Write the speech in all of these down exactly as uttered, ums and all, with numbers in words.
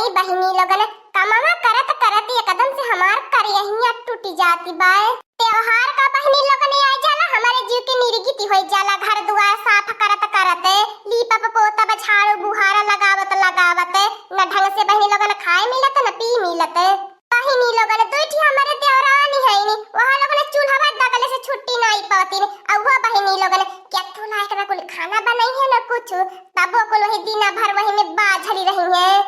ए बहिनी लोगन, कमवा करत करत एकदम से हमार करियहिया टूटी जाती बाय। त्योहार का बहिनी लोगन आ जाला, हमरे जीव के निरगिति होइ जाला, घर दुआर साफ करत करत, लीपब पोतब, झाड़ू बुहारा लगावत लगावत, न ढंग से बहिनी लोगन खाए मिलत, न पी मिलत। बहिनी लोगन, दुइ ठी हमरे देवरानी हइनी, वहाँ लोगन चूल्हवा दगले से छुट्टी नाई पावतीन। अउवा बहिनी लोगन, केथू लायक न कुल खाना बनइहैं न कुछ, तबो कुल वही दिना भर वही में बाझली रहिहैं।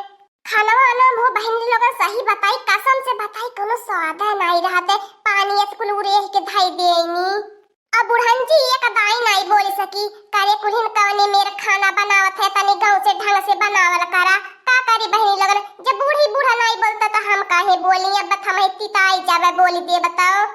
खानवा वानवा में बहिनी लोगन सही बताई, कसम से बताई, कउनो स्वाद नाई रहत, पानी अस कुल उरेह के धई देइनी। अब बुढ़न जी एक दाई नाई बोल सकी, करे कुल्हिन कवने मेर खाना बनावत है, तनी गौं से ढंग से बनावल करा। का करी बहिनी लोगन, जब बूढ़ी बूढ़ा नाई बोलता त हम काहे बोली, अब बत हम तिताई जावे बोली दे बताओ।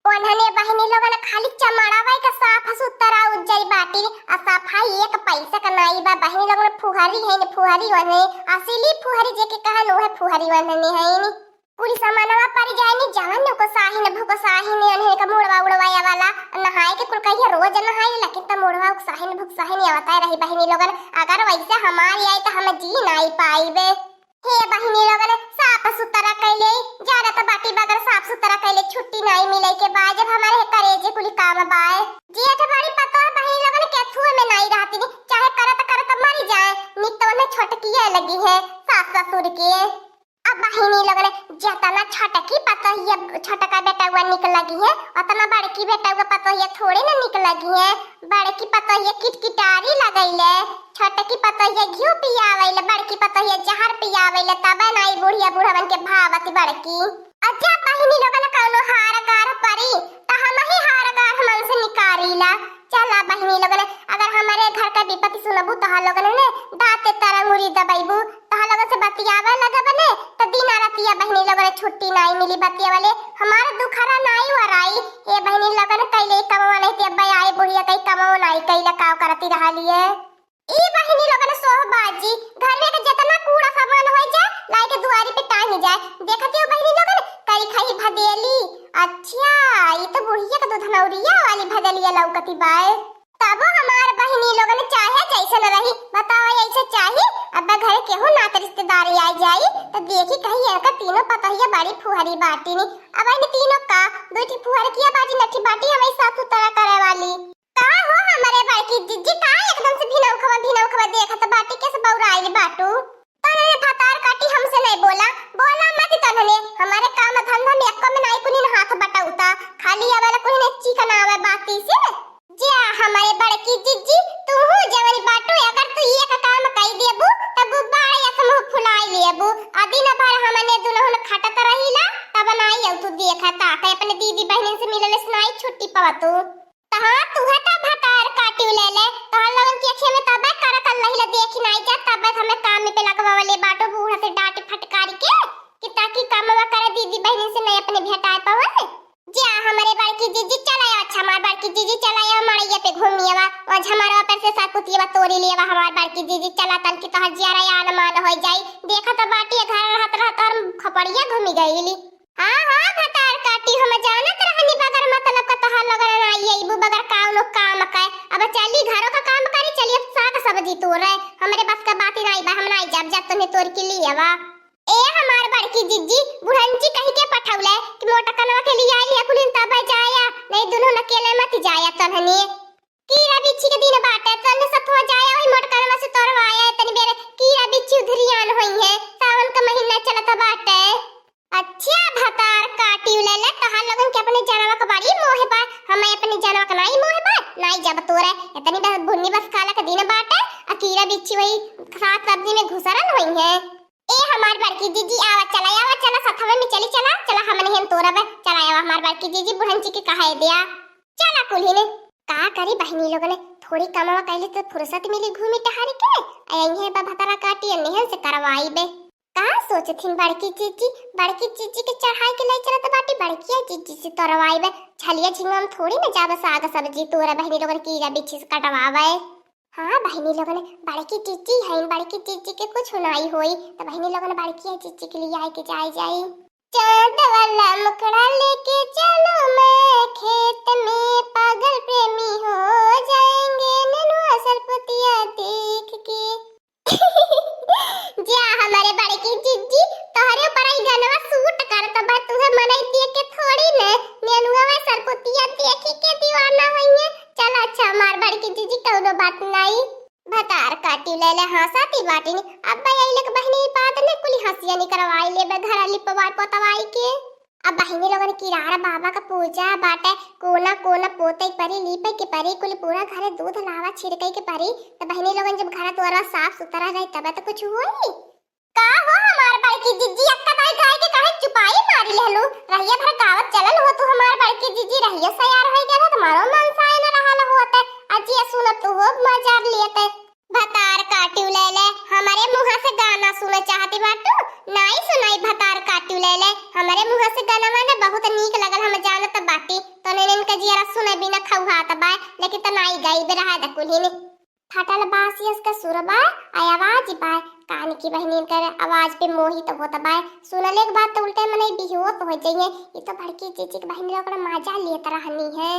ओन्हने बहिनी लोगन खाली चमड़ावा के साफ सुथरा उज्जर बाटी, आ सफाई एक पैसा का नाई बा। बहिनी लोगन फुहरी है न फुहरी, ओन्हे असली फुहरी जेके कहन उहे फुहरी ओन्हने है नी। कुल सामानवा परि जाए नी, जवन उकसाहिन भुकसाहिन ओन्हे का मुड़वा उड़वाया वाला, नहाए के कुल कहिए रोज नहाए, लेकिन त मुड़वा उकसाहिन भुकसाहिन आवता रही बहिनी लोगन। अगर वैसे हमारी आई त हम जी नाई पाइबे। हे बहिनी लोगन, साफ सुथरा कैले, जानत बाटी बगैर साफ सुथरा कैले छुट्टी नाई मिले के बा, जब हमारे करेजे कुली काम बाए। जेठ बड़ी पतोह बहिनी लोगन केथुए में नाई रहती, चाहे करत करत मरी जाए, नित ओन्हे छोटकिए लगी है सास ससुर के। अब बहिनी लोगन, जतना छोटकी पतोहिया, छोटका बेटउआ निक लगी है, ओतना बड़की बेटउआ पतोहिया थोड़े न निक लगी है। बड़की पतोहिया किटकिटारी लगैले, छोटकी पतोहिया घिउ पियावैले, बड़की पतोहिया जहर पियावैले, तबे नाई बुढ़िया बुढ़वन के भावत बड़की। अच्छा बहिनी लोगन, कउनो हार गार परी, त हमही हार गार मन से निकारीला। चला बहिनी लोगन, अगर हमरे घर का विपत्ति सुनबू, तोहार लोगन ने दाँते तर अंगुरी दबैबू, तोहार लोगन से बतियावे लगब ने, त दिना रतिया बहिनी लोगन छुट्टी नाई मिली बतियावले, हमार दुखरा नाई वराई। ए बहिनी लोगन, कैले कमवा नहीं ते अब्बे आई बुढ़िया कई कमवा नाई कैला, काव करती रहलिए। ई बहिनी लोगन सोह बाजी, घर में के जितना कूड़ा सामान होई जाए, लाई के दुआरी पे टांगी जाए। देखती हो बहिनी लोगन, करी खाई भदेली। अच्छा, ई तो बुढ़िया के दूधनौरिया वाली भदेलिया लौकती बाए। तबो हमार बहिनी लोगन चाहे जैसन रही, बताओ ऐसे चाही? अब घरे केहू नात रिश्तेदारी आ जाई, तो देखी कहीं इनका तीनों पतोहिया बड़ी फुहरी बाटी नी। अब इन तीनों का, दो ठी फुहर किया बाजी, नठी बाटी हमें साफ सुथरा करे वाली। का हो हमरे बड़की जिज्जी, का एकदम से भिनौखवा भिनौखवा देखत बाटी, कैसे बौराइल बाटू? तोहने भतार काटी हमसे नहीं बोला, बोला मत तोहने। हमारे काम धंधा में एक्को में नाई कुनी हाथ बटाउता, खाली आवेला कुनी चिकन आवे बाती से। जा हमारे बड़की जिज्जी, तू हूँ जवन बाटू, अगर तू ये का काम कई देबू, तब गुब्बारे अस मुँह फुलाई लेबू। आ दिन भर हमने दुनहुन खटत रहीला, तब नाई आऊ तू देखा ता, कहीं अपने दीदी बहनिन से मिलले से नाई छुट्टी पावा तू। त हाँ, तू है त भतार काटियो ले ले, तोहर लोगन की अखिया में तबे करकल रहिला, देखी नाई जा, तबे हमें काम में पे लगवावले बाटो बूढ़ा से डांट फटकारी के, कि ताकि कामवा करे दीदी बहनी से नहीं अपने भेटाए पावे। जा हमारे बड़की जीजी चला आवा, अच्छा हमार बड़की जीजी चला आवा, मड़ैया पे घूमी आवा, और झमरवा पर से साकुतिया तोरी ले आवा, हमार बड़की जीजी चला तन की तोहर जियारा आन मान हो जाई। देखा तो बाटी घर रहत रहत और खपड़िया घूमी गईली। हाँ, हाँ, भतार काटी, हम जानत रहनी बगैर मतलब का तोहार लोगन ना आई अइबू बगैर काउनो काम के। अब चली घरो का काम करी, चली अब साग सब्जी तोरे। हमरे बस का बात ही नाई बा, हम नाई जाब, जा तोहने तोर के लिए आवा। ए हमार बड़की जिज्जी, बुढ़न जी कही के पठौले कि मोटकनवा के लिए आई है कुलिन तब जाया, नहीं दुनहुन अकेले मत जाया तोहनी। कीड़ा बिच्छी के दिन बाटे, तोहनी सथवा जाया वही मोटकनवा से तोरवाया, तनी बेरे कीड़ा बिच्छी उधरियान होई है, सावन का महीना चलत बाटे। अच्छा, भतार काटी ले ले, तोहार लोगन के अपने जनवा के बड़ी मोह बा, हमें अपने जनवा के नाई मोह बा, नाई जब तोरे, इतनी बस भुन्नी बस काला के दिन बाटे, आ कीड़ा बिच्छी वही साग सब्जी में घुसरन होई है। ए हमार बड़की जीजी, आवा चला, आवा चला, सथवा में चली चला, चला हमने हम तोरब, चला आवा हमार बड़की जीजी, बुढ़न जी के कहा दिया, चला कुल्ही ने। का करी बहिनी लोगन, थोड़ी कमावा कैले तो फुर्सत मिली घूमी टहरी के, आ यही बा भतार काटी, नेहन से करवाई बे। का सोचथिन बड़की जीजी, बड़की जीजी के चढ़ाई के ले चलत बाटी, बड़किया जीजी से तोरवाइबे। छलिया झिंगवा में थोड़ी न जाबे साग सब्जी तोरे बहिनी लोगन कीड़ा बिच्छी से कटवावे। हाँ बहिनी लोगन, बड़की जीजी हईन, बड़की जीजी के कुछ नाई होई, त बहिनी लोगन बड़किया जीजी के लिए आए के जाई जाई। चांद वाला मुखड़ा लेके चलो मैं खेत में, पागल प्रेमी हो जाएंगे ननुआ सरपुतिया देख के। जा हमारे बड़की जीजी, चनवा सूट करत बा, तुहे मनई देख के थोड़ी ने, नेनुआ में सरपुतिया देखी के दीवाना होइए। चल अच्छा, हमार बड़की जीजी, कौनो बात नाई। भतार काटी ले ले हंसाती बाटिन। अब यही लोग बहिनी बाद में कुली हंसिया निकरवाई लेबे घर लिपवाई पोतवाई के। अब बहिनी लोगन किरार बाबा का पूजा बाटे, कोना कोना पोते के परी, लीपे के परी, कुल पूरा घरे दूध लावा छिड़के के परी। त बहिनी लोगन जब घर द्वारा साफ सुथरा रही तब त कुछ होई। का हो हमार बड़की जीजी, अक्का दाई गाय के काहे चुपाई मारी लेहलू? रहिया भर गावत चलल हो तू हमार बड़की जीजी, रहिया सयार होई गेल हो, तुम्हारो मन साए न रहल होते। अजिया सुनत तू हो मजार लियते। भतार काटियो ले ले, हमरे मुँह से गाना सुने चाहती बाटू? नाई सुनाई भतार काटियो ले ले, हमरे मुँह से गाना ना बहुत नीक लगल, हम जानत बाटी। तो नेन के जियरा सुने बिना खौहात बाय, लेकिन त नाई गाई बे रहा द कुल्हिन। फटल बासियस का सुर बाय, आ आवाज बाय, कान की बहिनीन कर आवाज पे मोहित होत बाय। सुनले के बाद तो उल्टे मनई बिहोत हो जाइए। ये तो बड़की जीजी के बहिनी लोग मजा लेत रहनी है।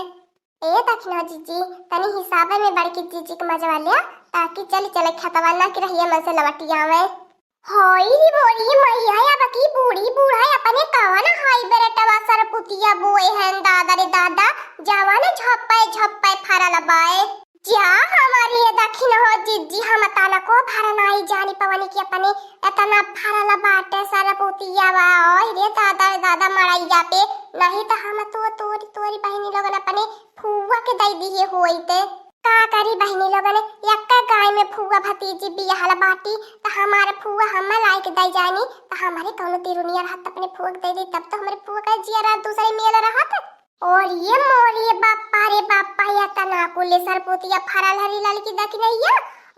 ए दखिना जीजी, तनी हिसाबे में बड़की जीजी के मजवा लिया, ताकि चल चले खेतवा ना कि रहिया मन से लवटी आवे। होई रे मोरी मैया, अब की बूढ़ी बूढ़ा अपने कवन हाई बेरटवा सरपुतिया बोए हैं दादा रे दादा, जवन झप्पे झप्पे फरल बाए। जा हमारी ये दखिन हो जीजी, हम तनको भर नाई जानी पवनी कि अपने एतना फरल बाटे सरपुतिया बा। ओए रे दादा रे दादा मड़ैया पे, नहीं त हम तो तोरी तोरी बहिनी लोगन अपने फुआ के दई दिए होइत। का करी बहिनी लोगन, यक्का गाय में फुआ भतीजी बियाहल बाटी, त हमारे फुआ हम लाइक दई जानी, त हमारे कौनो तिरुनिया रहत अपने फुआ के दे दी, तब तो हमारे फुआ का जिया रात दूसरे मेल रहत। और ये मोर ये बापा रे बापा, या तना कुले सरपुतिया फरल हरी ललकी दखिनैया।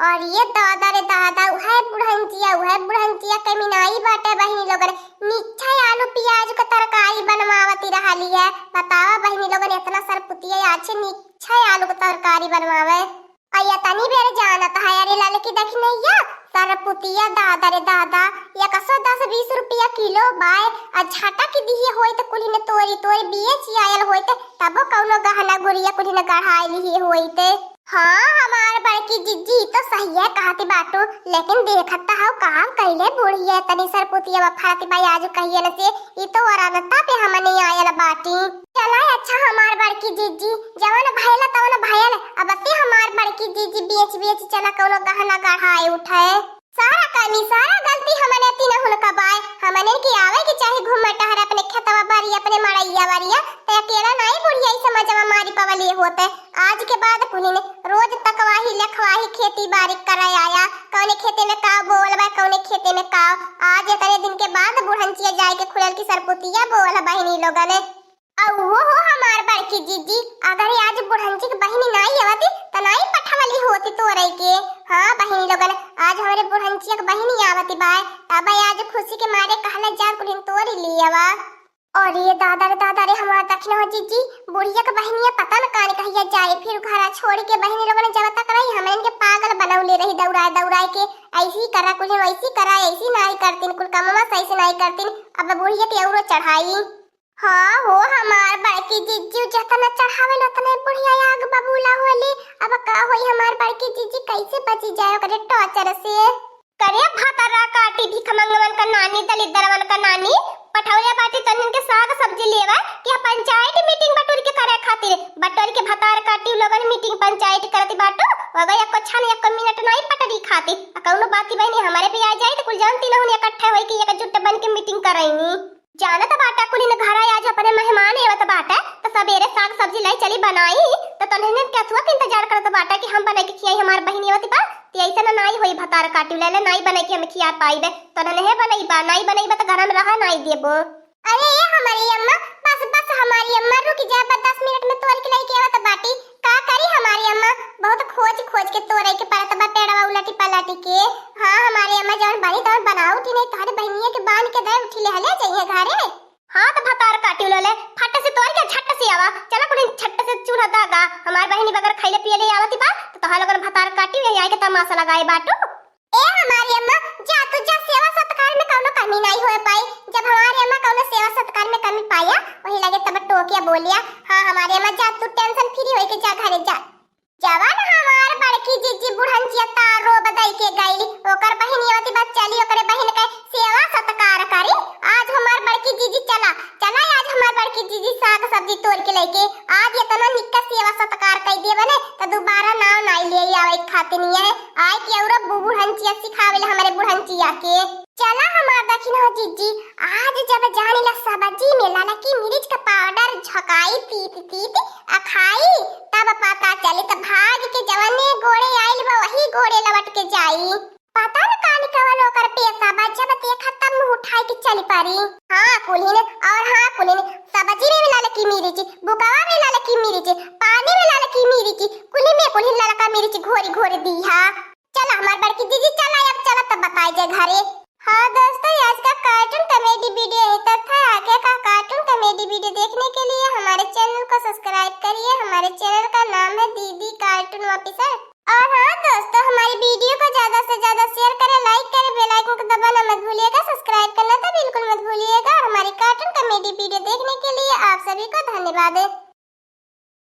और ये दादा रे दादा, उहे बुढ़ंचिया, उहे बुढ़ंचिया कमीनाई बाटे बहिनी लोगन, निच्छा आलू प्याज के तरकारी बनवावती रहली है। बतावा बहिनी लोगन, इतना सरपुतिया अच्छे निच्छा आलू के तरकारी बनवावे। अइया तनी बेर जानत है, अरे ललकी दखिनैया, सरपुतिया दादा रे दादा, एक सौ दस बीस रुपया किलो बाय, आ झटक दिए होइत कुल्हिन तोरी तोरी बेच आयल होइत, तबो कौनो गहना गुरिया कुल्हिन गढ़ाई लिए होइत। हाँ, हमार बड़की जीजी तो सहिए कहती बाटू, लेकिन देखत त हौ काम कैले बुढ़िया तनी सरपुतिया बा फरती बाय आज कहिए न से, ई तो वरानता पे हमने आयल बाटी। चला अच्छा हमार बड़की जीजी, जवन भयल तवन भयल, अब से हमार बड़की जीजी बेच बेच चला कौनो गहना गढ़ाए उठाए। सारा कमी, सारा गलती हमने तीनहुन का बाय। हमने के आवे के चाही घूमे टहरे अपने खेतवा बारी, अपने मड़ैया बारिया, ते अकेला नाई बुढ़िया ई समझवा मारी पवले होते। आज के बाद कुलिन रोज तकवाही लेखवाही खेती बारी करे आया, कौने खेते में का बोवल बा, कौने खेते में का। आज इतने दिन के बाद बुढ़ंचिया जाए के खुलल की सरपुतिया बोवल बहिनी लोगन। अउहो हो हमार बड़की जीजी, अगर आज बुढ़ंची के बहिनी नाई आवती, त नाई पठवली होती तोरे के। हाँ बहिनी लोगन, आज हमरे बुढ़ंचिया के बहिनी आवती बाय, तब आज खुशी के मारे कहला जा कुलिन तोरी लियावा। और ये दादा रे दादा रे, हमार दखिना हो जीजी, बुढ़िया के बहिनिया पता न कान कहिया जाए, फिर घरा छोड़ के बहिनी लोगन जब तक रही, हमरे इनके पागल बनौले रही दौड़ाए दौड़ाए के, ऐसी करा कुलिन, वैसी करा, ऐसी नाई करतीन, कुल कमवा सही से नाई करतीन, अब बुढ़िया के औरो चढ़ाई। हाँ हो हमार बड़की जीजी, जतना चढ़ावेल ओतने बुढ़िया आग बबूला होली। अब का होई हमार बड़की जीजी, कैसे बची जाए ओकरे टॉर्चर से? करे भतरा काटी भिखमंगवन का नानी, दलिद्दरवन का नानी, पठौले बाटी तनिन के साग सब्जी लेवा कि हम पंचायत मीटिंग बटोर के करे खातिर, बटोर के भतार काटी लोगन मीटिंग पंचायत करती बाटू, वगैरह एको छन एको मिनट नाई पटरी खाती। आ कौनो बाती बहनी हमारे पे आ जाए तो कुल जानती ना होनी इकट्ठे होई कि एकजुट बन के मीटिंग करैनी। जानत बाटा कुलिन घरा आज अपने मेहमान आवत बाटा, त सबेरे साग सब्जी लाई चली बनाई, त तोहने केथुआ के इंतजार करत बाटा कि हम बनाई के खियाई हमार बहिनी आवत बा, त ऐसे ना नाई होई भतार काटी ले ले, नाई बनाई के हम खिया पाईबे, तोहने हे बनाई बा, नाई बनाई बा त घर में रहा नाई देबो। अरे ए हमारी अम्मा, बस बस हमारी अम्मा रुक जा, बस दस मिनट में तोड़ के लाई के आवत बाटी, का करी हमारी अम्मा, बहुत खोज खोज के तोड़े के पड़त बा पेड़वा उलटी पलटी के। हाँ हमारी अम्मा जौन बनी तौन बनाओ उठी नहीं, तोहरे बहनिया के बांध के दे उठी ले हले जइहे घरे। हाँ तो भतार काटी लो ले, फट से तोड़ के झट से आवा, चला कुनी झट से चूल्हा दागा, हमार बहनी बगर खैले पियले आवती बा, तो तोहर लोगन भतार काटी यही आए के तमाशा लगाए बाटू। ए हमारी अम्मा, जा तू जा, सेवा सत्कार में कौनो कमी नहीं होए पाई। जब हमारी अम्मा कौनो सेवा सत्कार में कमी पाया, वही लगे तब टोकिया बोलिया, हाँ हमारी अम्मा जा तू टेंशन फ्री होई के जा घरे जा। जवन हमार बड़की जीजी बुढ़न जिया तारो बदई के गईली, ओकर बहिन यवती बा चली ओकरे बहिन के सेवा सत्कार करी। आज हम के। चला हमार दखिन हो जीजी, आज जब जानी ला सब्जी में ललकी मिर्च का पाउडर झोंकाई तीत तीत आ खाई, तब पता चली त भाग के जवने गोड़े आइल बा वही गोड़े लवट के जाई। पता न कानी कवन ओकर पेशा बा, जब देखा तब मुँह उठाई के चली पड़ी। हाँ कुलिन, और हाँ कुलिन, सब्जी में भी ललकी मिर्च, बुकवा में ललकी मिर्च, पानी में ललकी मिर्च, कुली में कुलिन ललका मिर्च घोरी घोरी दीहा। चला हमार बड़की दीदी, चला अब चला तब बताई जाए घरे। हाँ दोस्तों, आज का cartoon comedy video यहीं तक था। आगे का cartoon comedy video देखने के लिए हमारे channel को subscribe करिए। हमारे channel का नाम है दीदी Cartoon Officer। और हाँ दोस्तों, हमारी video को ज्यादा से ज्यादा share करें, like करें, bell icon को दबाना मत भूलिएगा, subscribe करना तो बिल्कुल मत भूलिएगा। हमारी cartoon comedy video देखने के लिए आप सभी को धन्यवाद।